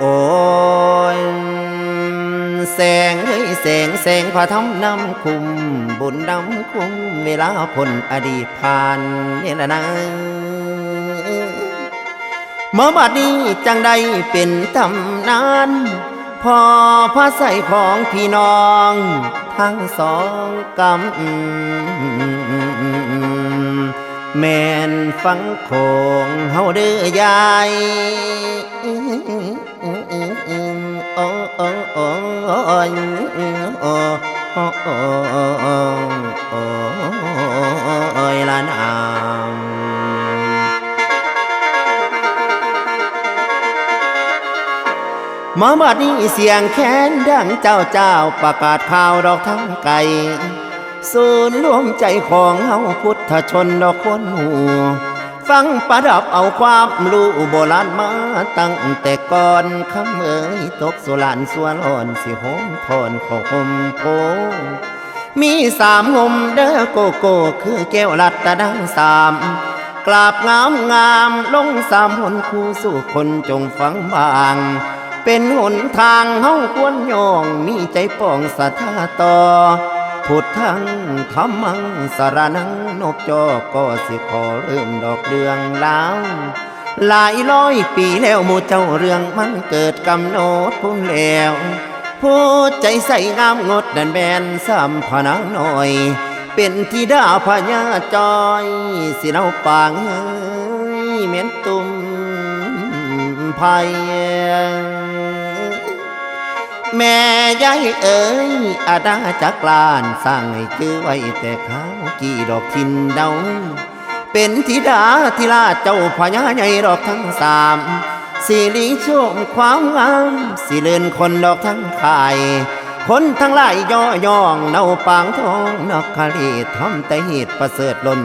ໂອ້ຍ ແສງເອີຍແສງ ແສງພະທຳນຳຄຸ້ມ ບຸນນຳຄຸ້ມ ເວລາພົ້ນອະດີດຜ່ານເດ້ລະນາ. ມາບັດນີ້ຈັ່ງໄດ້ເປັນຕຳນານ ພໍ່ພະໄຊຂອງພີ່ນ້ອງທັງສອງກຳ ແມ່ນຝັ່ງໂຂງເຮົາເດີຍາຍ. ໂອ້ຍ ໂອ້ຍ ໂອ້ຍ ໂອ້ຍ ໂອ້ຍ ໂອ້ຍ ລະນາ. ມາບັດນີ້ສຽງແຄນດັງຈ້າວໆ ປະກາດຂ່າວດອກທາງໄກ ສູນລວມໃຈຂອງເຮົາພຸດທະຊົນດອກຄວນຮູ້ ຟັງປະດັບເອົາຄວາມຮູ້ໂບລານມາຕັ້ງແຕ່ກ່ອນ. ຄຳເອີຍ ຕົກສຸລານຊົ່ວຮ້ອນ ຊິໂຮມພອນເຂົ້າຮົ່ມໂພ ມີສາມຮົ່ມເດີໂກໂກ້ ຄືແກ້ວລັດຕະນາງສາມ ກາບງາມໆ ລົງສາມຫົນຄູ່ສູ່ຄົນຈົ່ງຟັງບາງ ເປັນຫົນທາງເຮົາຄວນຍ່ອງ ມີໃຈປອງສັດທາຕໍ່ພຸດທັງທຳມັງສະລະນັງ. ນົກຈອກກໍຊິຂໍເລີ່ມດອກເລື່ອງລາວ ຫຼາຍຮ້ອຍປີແລ້ວໝູ່ເຈົ້າ ເລື່ອງມັນເກີດກຳນົດພຸ້ນແລ້ວ. ຜູ້ໃຈໃສງາມງົດນັ້ນແມ່ນສຳພະນາງນ້ອຍ ເປັນທິດາພະຍາຈ້ອຍ ຊິເລົ່າປາງເອີຍ ແມ່ນຕຸ່ມໄພ. ແມ່ຍາຍເອີຍ ອານາຈັກລ້ານສ້າງໃຫ້ຈື່ໄວ້ແຕ່ຄາວກີ້ດອກຖິ່ນເດົາ ເປັນທິດາທິລາດເຈົ້າພະຍາໃຫຍ່ດອກທັງສາມ ສິລິໂຊມຄວາມງາມ ຊິເລີນຄົນດອກທັງຄ້າຍ ຄົນທັງຫຼາຍຍໍຍ້ອງເນົ່າປາງທອງນອກຄະເລດ ທຳແຕ່ເຫດປະເສີດລົ້ນ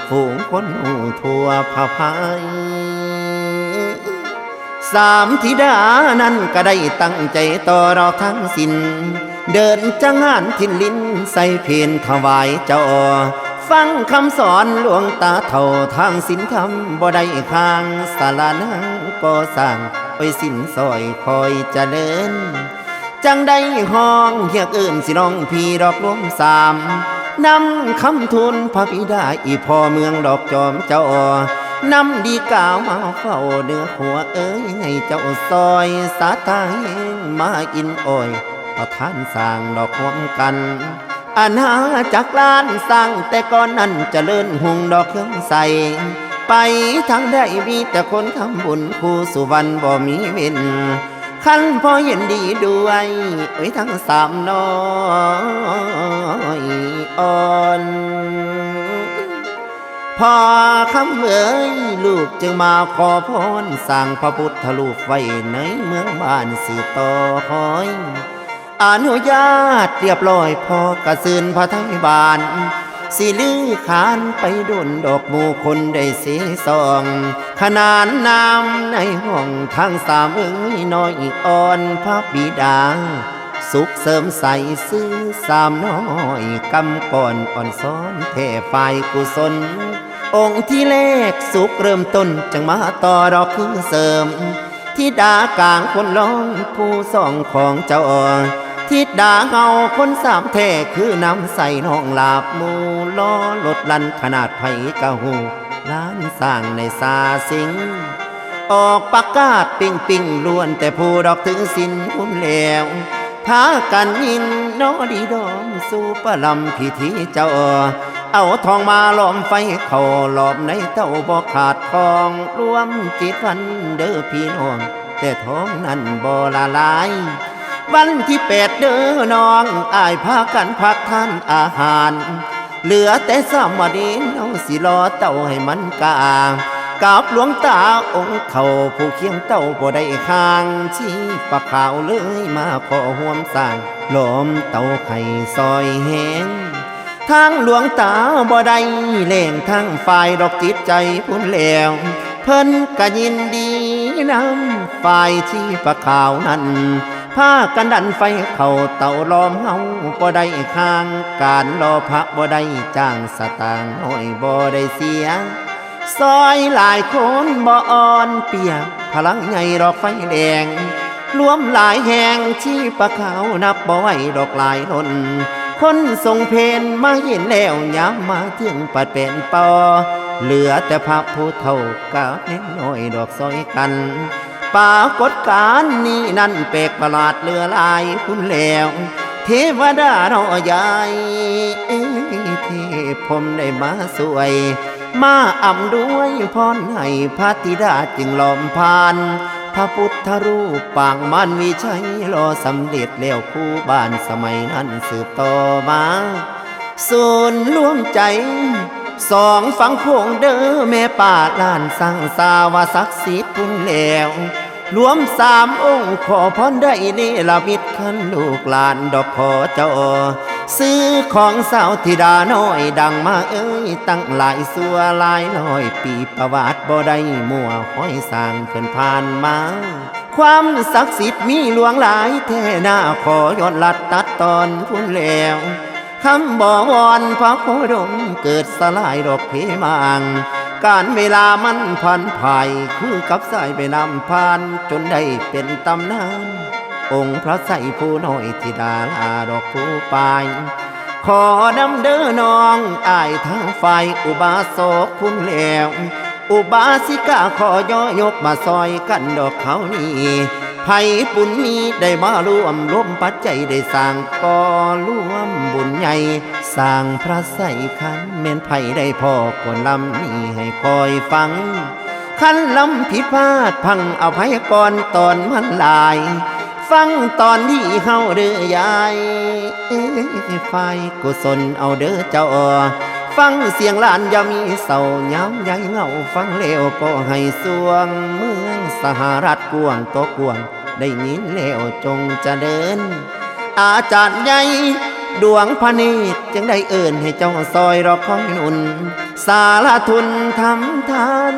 ຝູງຄົນຮູ້ທົ່ວພະພາຍ. ສາມທິດານັ້ນກະໄດ້ຕັ້ງໃຈຕໍ່ດອກທັງສິ້ນ ເດີນຈັງຫານຖິ່ນລິນໃສ່ເພນຖວາຍເຈົ້າ ຟັງຄຳສອນຫຼວງຕາເຖົ້າທາງສິນທຳບໍ່ໄດ້ຄ້າງ ສາລານັງກໍ່ສ້າງໄວ້ສິນຊ່ອຍຄອຍຈະເລີນ. ຈັ່ງໄດ້ຮ້ອງຮຽກເອີ້ນຊິນ້ອງພີ່ດອກລວມສາມ ນຳຄຳທູນພະບິດາອີ່ພໍ່ເມືອງດອກຈອມເຈົ້າ ນຳດີກາມາເຝົ້າເນື້ອຫົວເອີຍ ໃຫ້ເຈົ້າຊ່ອຍສາທາແຮງມາອິນອ້ອຍ ປະທານສ້າງດອກຮ່ວມກັນ. ອານາຈັກລ້ານສ້າງແຕ່ກ່ອນນັ້ນຈະເລີນຮຸ່ງດອກເຮືອງໃສ ໄປທາງໃດມີແຕ່ຄົນທຳບຸນຄູ່ສຸວັນບໍ່ມີເວັ້ນ. ຄັນພໍ່ເຫັນດີດ້ວຍ ໂອ້ຍ ທັງສາມນ້ອຍອ່ອນ ພໍ່ຄຳເອີຍ ລູກຈຶ່ງມາຂໍພອນ ສ້າງພະພຸດທະຮູບໄວ້ໃນເມືອງບ້ານສືບຕໍ່ຫອຍ ອະນຸຍາດລຽບລ້ອຍ ພໍ່ກະເຊີນພະໄທບ້ານ ຊິລືຂານໄປດົນດອກໝູ່ຄົນໄດ້ເສສ່ອງ ຂະໜານນາມໃນຫ້ອງທາງສາມເອີຍ ນ້ອຍອ່ອນພະບິດາ ສຸກເສີມໃສຊື່ສາມນ້ອຍ ກຳກ່ອນອ່ອນຊ້ອນແຜ່ຝ່າຍກຸສົນ ອົງທີແລກສຸກເລີ່ມຕົ້ນ ຈັ່ງມາຕໍ່ດອກຄືເສີມ ທິດາກາງຄົນລອງຜູ້ສອງຂອງເຈົ້າ ທິດາເຮົາຄົນສາມແທ້ ຄືນຳໃສ່ນ້ອງລາບໝູ່ ລໍລົດລັນຂະໜາດໃຜກະຮູ້ ລ້ານສ້າງໃນຊາສິງ ອອກປະກາດເປັງປິງ ລ້ວນແຕ່ຜູ້ດອກຖືສິນພຸ້ນແລ້ວ ພາກັນຍິນນໍດີດອມສູ່ປະລຳພິທີເຈົ້າ ເອົາທອງມາລ້ອມໄຟເຂົ້າ ລ້ອມໃນເຕົ້າບໍ່ຂາດຂອງ ລວມເຈັດວັນເດີພີ່ນ້ອງ ແຕ່ທອງນັ້ນບໍ່ລະລາຍ ວັນທີແປດເດີນ້ອງ ອ້າຍພາກັນພັກທານອາຫານ ເຫຼືອແຕ່ສາມມະເນນ ເຮົາຊິລໍເຕົ້າໃຫ້ມັນກາ ກັບຫຼວງຕາອົງເຖົ້າ ຜູ້ຄຽງເຕົ້າບໍ່ໄດ້ຫ່າງ ຊີປະຂາວເລີຍມາຂໍຮ່ວມສ້າງ ລ້ອມເຕົ້າໄຂ່ຊ່ອຍແຮງ ທາງຫຼວງຕາບໍ່ໄດ້ແລ່ງທາງຝ່າຍດອກຈິດໃຈພຸ້ນແລ້ວ ເພິ່ນກະຍິນດີນຳຝ່າຍຊີປະຂາວນັ້ນ ພາກັນດັນໄຟເຂົ້າເຕົາລ້ອມເຮົາບໍ່ໄດ້ຄ້າງ ການລໍພະບໍ່ໄດ້ຈ້າງ ສະຕາງນ້ອຍບໍ່ໄດ້ເສຍ ຊອຍຫຼາຍຄົນບໍ່ອ່ອນເປຍ ພະລັງໃຫຍ່ດອກໄຟແດງ ລວມຫຼາຍແຫ່ງ ຊີປະຂາວນັບບໍ່ໄຫວດອກຫຼາຍລົ້ນ ຄົນຊົງເພນມາເຫັນແລ້ວ ຍາມມາເຖິງປັດແປນປ່ອ ເຫຼືອແຕ່ພະຜູ້ເຖົ້າກັບເດັກນ້ອຍດອກຊ່ອຍກັນ ປາກົດການນີ້ນັ້ນແປກປະຫຼາດເຫຼືອຫຼາຍພຸ້ນແລ້ວ ເທວະດາເນາະຍາຍ ເທບພົມໄດ້ມາຊ່ວຍ ມາອຳນວຍພອນໃຫ້ພະທິດາຈຶ່ງລ້ອມຜ່ານ ພະພຸດທະຮູບປາງມານວິໄຊ ຫຼໍ່ສຳເລັດແລ້ວຄູບານສະໄໝນັ້ນສືບຕໍ່ມາ ສູນລວມໃຈສອງຝັ່ງໂຂງເດີ ແມ່ປ້າລ້ານຊ້າງສາວາສັກສິດພຸ້ນແລ້ວ ລວມສາມອົງ ຂໍພອນໄດ້ເນລະມິດ ຄັນລູກຫຼານດອກຂໍເຈົ້າ ຊື່ຂອງສາວທິດານ້ອຍ ດັງມາເອີຍຕັ້ງຫຼາຍຊົ່ວຫຼາຍຮ້ອຍປີ ປະຫວັດບໍ່ໄດ້ມົວ ຮອຍສ້າງເພິ່ນຜ່ານມາ ຄວາມສັກສິດມີຫຼວງຫຼາຍແທ້ນາ ຂໍຍ້ອນລັດຕັດຕອນພຸ້ນແລ້ວ ຄຳບໍ່ວອນພະໂຄດົມ ເກີດສະຫຼາຍດອກເພມາງ ການເວລາມັນຜັນຜາຍ ຄືກັບສາຍແມ່ນ້ຳຜ່ານ ຈົນໄດ້ເປັນຕຳນານ ອົງພະໄຊຜູ້ນ້ອຍທິດາລາດອກຜູ້ປາຍ ຂໍນຳເດີນ້ອງອ້າຍທາງຝ່າຍອຸບາສົກພຸ້ນແລ້ວ ອຸບາສິກາຂໍຍໍຍົກມາຊ່ອຍກັນດອກເຮົານີ້ ໃຜບຸນມີໄດ້ມາຮ່ວມ ລວມປັດໄຈໄດ້ສ້າງ ກໍລວມບຸນໃຫຍ່ ສ້າງພະໄຊຄັນ ແມ່ນໃຜໄດ້ພໍຄວນລຳນີ້ໃຫ້ຄອຍຟັງ ຄັນລຳຜິດພາດພັງອະໄພກ່ອນຕອນມັນຫຼາຍ ຟັງຕອນທີ່ເຮົາເດີຍາຍ ຝ່າຍກຸສົນເອົາເດີເຈົ້າ ຟັງສຽງຫຼານຢ່າມີເສົ້າ ຍາມຍາຍເຫງົາຟັງແລ້ວກໍໃຫ້ສວງ ເມືອງສະຫະລັດກວ້າງຕໍ່ກວ້າງ ໄດ້ຍິນແລ້ວຈົ່ງຈະເລີນ ອາຈານໃຫຍ່ດວງພະເນດ ຈຶ່ງໄດ້ເອີ້ນໃຫ້ເຈົ້າຊ່ອຍດອກຄອຍໜູນ ສາລະທຸນທຳທານ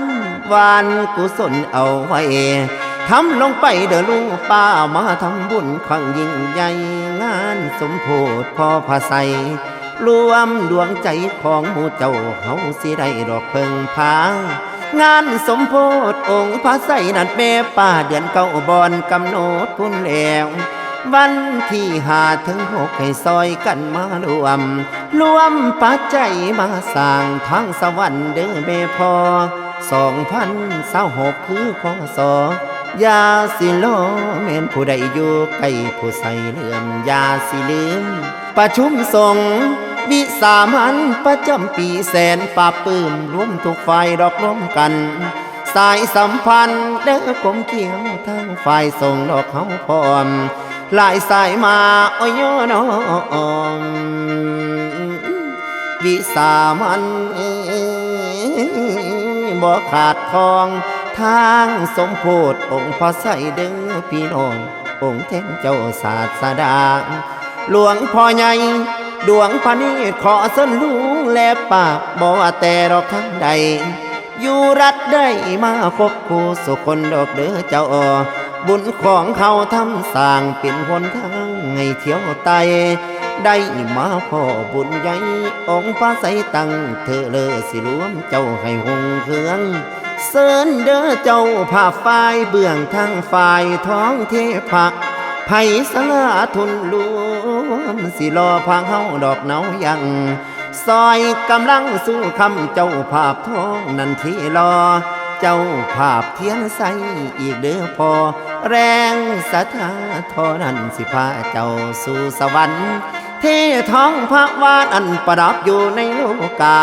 ຫວ່ານກຸສົນເອົາໄວ້ ທຳລົງໄປເດີລູກປ້າ ມາທຳບຸນຄັ້ງຍິ່ງໃຫຍ່ ງານສົມໂພດພໍ່ພະໄຊ ລວມດວງໃຈຂອງໝູ່ເຈົ້າ ເຮົາຊິໄດ້ດອກເພິ່ງພາ ງານສົມໂພດອົງພະໄຊນັ້ນ ແມ່ປ້າເດືອນເກົ້າບ່ອນກຳນົດພຸ້ນແລ້ວ ວັນທີຫ້າເຖິງຫົກ ໃຫ້ຊ່ອຍກັນມາລວມ ລວມປັດໄຈມາສ້າງທາງສະຫວັນເດີແມ່ພໍ່ ສອງພັນຊາວຫົກ ຄື ຄສ ຢ່າຊິລໍ ແມ່ນຜູ້ໃດຢູ່ໃກ້ຜູ້ໃສເຫຼື້ອມ ຢ່າຊິລືມ ປະຊຸມສົງວິສາມັນປະຈຳປີແສນປາບປື້ມ ລວມທຸກຝ່າຍດອກລວມກັນ ສາຍສຳພັນເດີກົມກຽວ ທາງຝ່າຍສົງດອກເຮົາພ້ອມ ຫຼາຍສາຍມາ ໂອຍໂຍນ້ອງ ວິສາມັນບໍ່ຂາດຂ້ອງ ທາງສົມໂພດອົງພະໄຊເດີພີ່ນ້ອງ ອົງແທນເຈົ້າສາດສະດາ ຫຼວງພໍ່ໃຫຍ່ດວງພະເນດ ຂໍເຊີນລຸງແລປາກ ບໍ່ວ່າແຕ່ດອກທາງໃດ ຢູ່ລັດໃດມາຄົບຄູ່ສູ່ຄົນດອກເດີເຈົ້າ ບຸນຂອງເຮົາທຳສ້າງເປັນຫົນທາງໃຫ້ທ່ຽວໄຕ່ ໄດ້ມາພໍ້ບຸນໃຫຍ່ ອົງພະໄຊຕັ້ງເທີເລີ ຊິລວມເຈົ້າໃຫ້ຮຸ່ງເຮືອງ ເຊີນເດີເຈົ້າພາບຝ່າຍເບື້ອງທາງຝ່າຍທອງເທພະ ໄພສາລາທຸນລວມ ຊິລໍພາເຮົາດອກເນົາຍັງ ຊ່ອຍກຳລັງສູ້ຄຳເຈົ້າພາບທອງນັ້ນທີ່ລໍ ເຈົ້າພາບທຽນໄຊອີກເດີພໍ່ ແຮງສະທາທໍ່ນັ້ນຊິພາເຈົ້າສູ່ສະຫວັນ ເທທອງພະວານອັນປະດັບຢູ່ໃນໂລກາ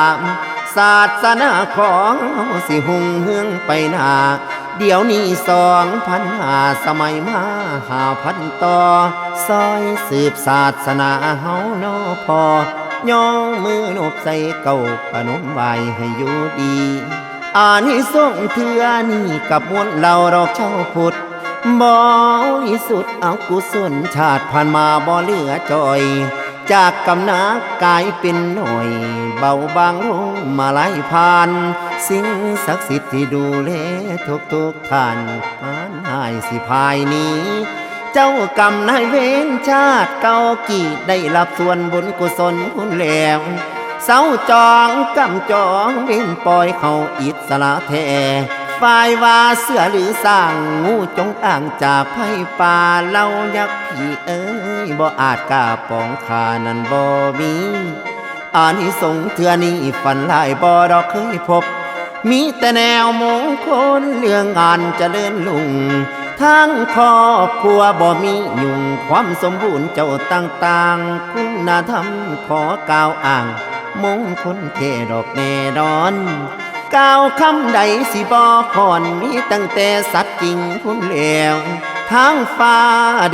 ສາດສະໜາຂອງເຮົາຊິຮຸ່ງເຮືອງໄປໜ້າ ດຽວນີ້ສອງພັນຫ້າ ສະໄໝມາຫ້າພັນຕໍ່ ຊ່ອຍສືບສາດສະໜາເຮົານໍພໍ່ ຍ້ອງມືນົບໃສ່ເກົ້າ ປະນົມໄຫວ້ໃຫ້ຢູ່ດີ ອານິສົງເທື່ອນີ້ກັບມວນເຫຼົ່າດອກຊາວພຸດ ບໍລິສຸດອະກຸສົນ ຊາດຜ່ານມາບໍ່ເຫຼືອຈ່ອຍ ຈາກກຳໜາກກາຍເປັນໜ້ອຍ ເບົາບາງລົງມາໄຫຼຜ່ານ ສິ່ງສັກສິດທີ່ດູແລທຸກໆທ່ານ ມານຮ້າຍຊິພາຍໜີ ເຈົ້າກຳນາຍເວນຊາດເກົ່າກີ້ ໄດ້ຮັບສ່ວນບຸນກຸສົນພຸ້ນແລ້ວ ເຊົາຈອງກຳຈອງເວນປ່ອຍເຂົາອິດສະຫຼະແທ້ ຝ່າຍວ່າເຊື່ອຫຼືສ້າງ ງູຈົງອາງຈາກໄພປ່າ ເຫຼົ່າຍັກຜີເອີຍ ບໍ່ອາດກ້າປອງຂ້ານັ້ນບໍ່ມີ ອານິສົງເທື່ອນີ້ຝັນຮ້າຍບໍ່ດອກເຄີຍພົບ ມີແຕ່ແນວມົງຄົນ ເລື່ອງງານຈະເລີນລຸ່ງ ທາງຄອບຄົວບໍ່ມີຫຍຸ້ງ ຄວາມສົມບູນເຈົ້າຕ່າງໆ ຄຸນນະທຳຂໍກ່າວອ້າງ ມົງຄົນແທ້ດອກແນ່ນອນ ກ່າວຄຳໃດຊິບໍ່ຄອນ ມີຕັ້ງແຕ່ສັດຈິງພຸ້ນແລ້ວ ທາງຟ້າ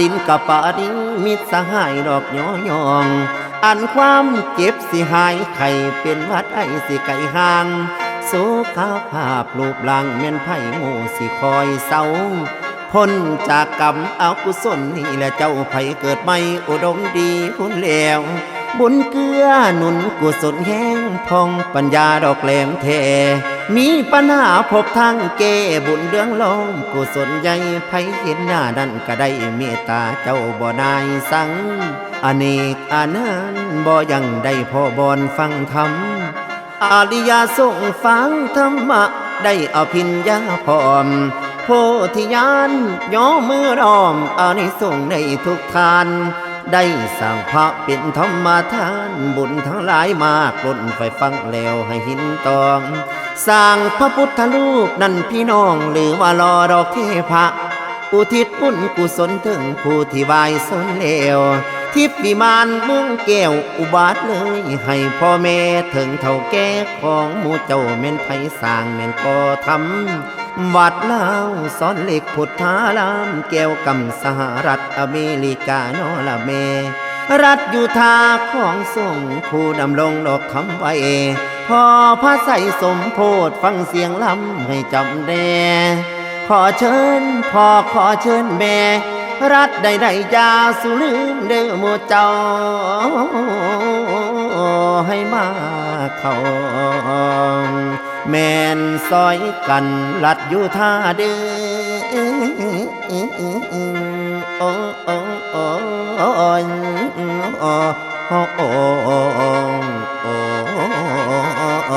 ດິນກະປານີ ມິດສະຫາຍດອກຍໍຍອງ ອັນຄວາມເຈັບຊິຫາຍ ໄຂ້ເປັນຫວັດໄອຊິໄກຫ່າງ ສຸຂະພາບຮູບຮ່າງແມ່ນໃຜໝູ່ຊິຄອຍເຊົາ ພົ້ນຈາກກຳອະກຸສົນນີ້ແຫຼະເຈົ້າ ໃຜເກີດໃໝ່ອຸດົມດີພຸ້ນແລ້ວ ບຸນເກື້ອໜູນກຸສົນແຮງ ຜ່ອງປັນຍາດອກແຫຼມແທ້ ມີປັນຫາພົບທາງແກ້ ບຸນເລື່ອງລ້ອມກຸສົນໃຫຍ່ ໃຜເຫັນໜ້ານັ້ນກະໄດ້ເມດຕາເຈົ້າບໍ່ນາຍສັງ ອະເນກອານານບໍ່ຍັງໄດ້ພໍ້ບ່ອນຟັງທຳ ອະລິຍະສົງຟັງທຳມະ ໄດ້ອະພິນຍາພ້ອມ ໂພທິຍານຍໍມືລ້ອມ ອານິສົງໃນທຸກທ່ານ ໄດ້ສ້າງພະເປັນທຳມະທານ ບຸນທັງຫຼາຍມາກລົ້ນ ໄຟຟັງແລ້ວໃຫ້ຫີນຕອງ ສ້າງພະພຸດທະຮູບນັ້ນພີ່ນ້ອງ ຫຼືວ່າຫຼໍ່ດອກເທພະ ອຸທິດບຸນກຸສົນເຖິງຜູ້ທີ່ວາຍຊົນແລ້ວ ທິບວິມານເມືອງແກ້ວ ອຸບາດເລີຍໃຫ້ພໍ່ແມ່ເຖິງເຖົ້າແກ່ຂອງໝູ່ເຈົ້າ ແມ່ນໃຜສ້າງແມ່ນກໍ່ທຳ ວັດລາວສອນເລັກພຸດທາລາມ ແກ້ວກຳສະຫະລັດອາເມລິການໍລະແມ່ ລັດຢູທາຂອງສົງຜູ້ດຳລົງດອກຄຳໄວ້ ພໍພະໄຊສົມໂພດຟັງສຽງລຳໃຫ້ຈຳແດ່ ຂໍເຊີນພໍ່ ຂໍເຊີນແມ່ ລັດໃດໆຢ່າສູ່ລືມເດີໝູ່ເຈົ້າ ໃຫ້ມາເຂົ້າ ແມ່ນຊ່ອຍກັນລັດຢູ່ທ່າເດີ ໂອ ໂອ ໂອ ໂອ ໂອ ໂອ ໂອ ໂອ ໂອ ໂອ ໂອ ໂອ ໂອ ໂອ ໂອ ໂອ ໂອ ໂອ